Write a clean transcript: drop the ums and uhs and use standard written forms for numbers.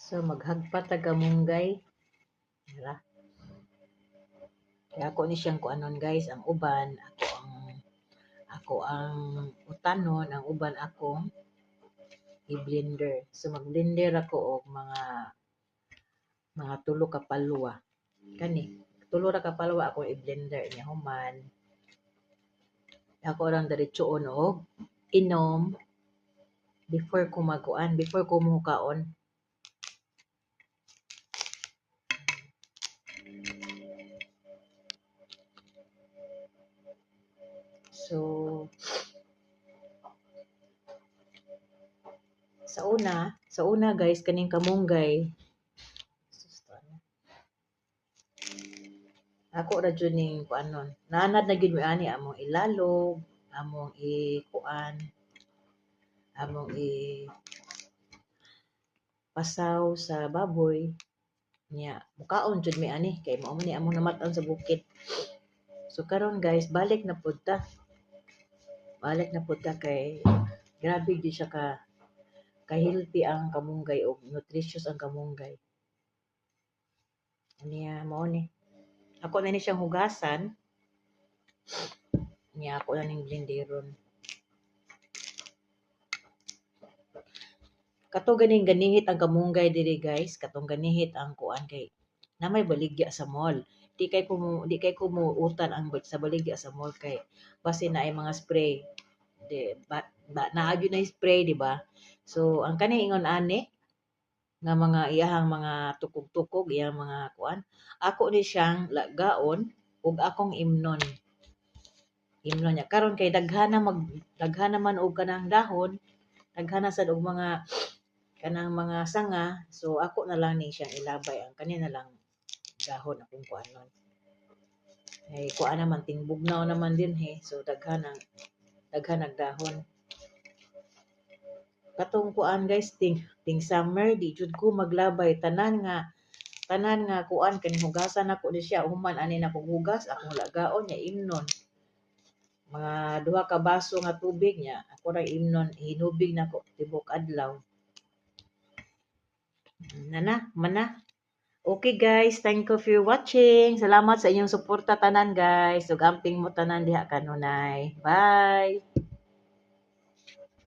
So maghagpat ta kamunggay. Ra. Kaya ako ni siyang kuanon, guys, ang uban ako ang utanon, ang uban akong i-blender. So mag-blender ako og mga tulo ka palwa. Kani, tulo ra ka palwa akong i-blender niya, human ako rang diretsoon og inom before ko magkuan, before ko mukaon. So sa una, guys, kaning kamunggay, ako ra jud ning kuanon. Naanad na gyud mi ani, among ilalog, among ikuan, among i pasaw sa baboy nya, mukaon jud mi ani kay mao man ni among namat-an sa bukid. So karon, guys, balik na pud ta. Balik na pud ta kay grabe gyud siya ka healthy ang kamunggay og nutritious ang kamunggay. Niya mao ni. Ako na ni siyang hugasan. Niya ako na ning blenderon. Kato ganing ganihit ang kamunggay diri, guys, katong ganihit ang kuan kay na may baligya sa mall. Di kay ko muutan ang sa baligya sa mall kay basin na ay mga spray. Di ba, ba naa gyud na spray, di ba? So ang kani ingon ani nga mga iyahang mga tukog-tukog, iyang mga kuan, ako ni siyang lagaon ug akong imnon. Imnon niya karon kay daghan naman og kanang dahon, daghan na sad og mga kanang mga sanga, so ako na lang ni siyang ilabay ang kani na lang dahon akong kuanon. Ay kuan naman, tingbugnaw naman din he, so daghan ang dahon. Katong kuan, guys, ting summer di jud ko maglabay, tanan nga kuan kaning hugasan nako ni siya, human ani nako hugas, akong lagaon nya imnon. Mga duha ka baso nga tubig nya ako ra imnon, hinubig nako tibok adlaw. Nana, mana. Okay guys, thank you for watching. Salamat sa inyong suporta tanan, guys. Ug amping mo tanan diha kanunay. Bye.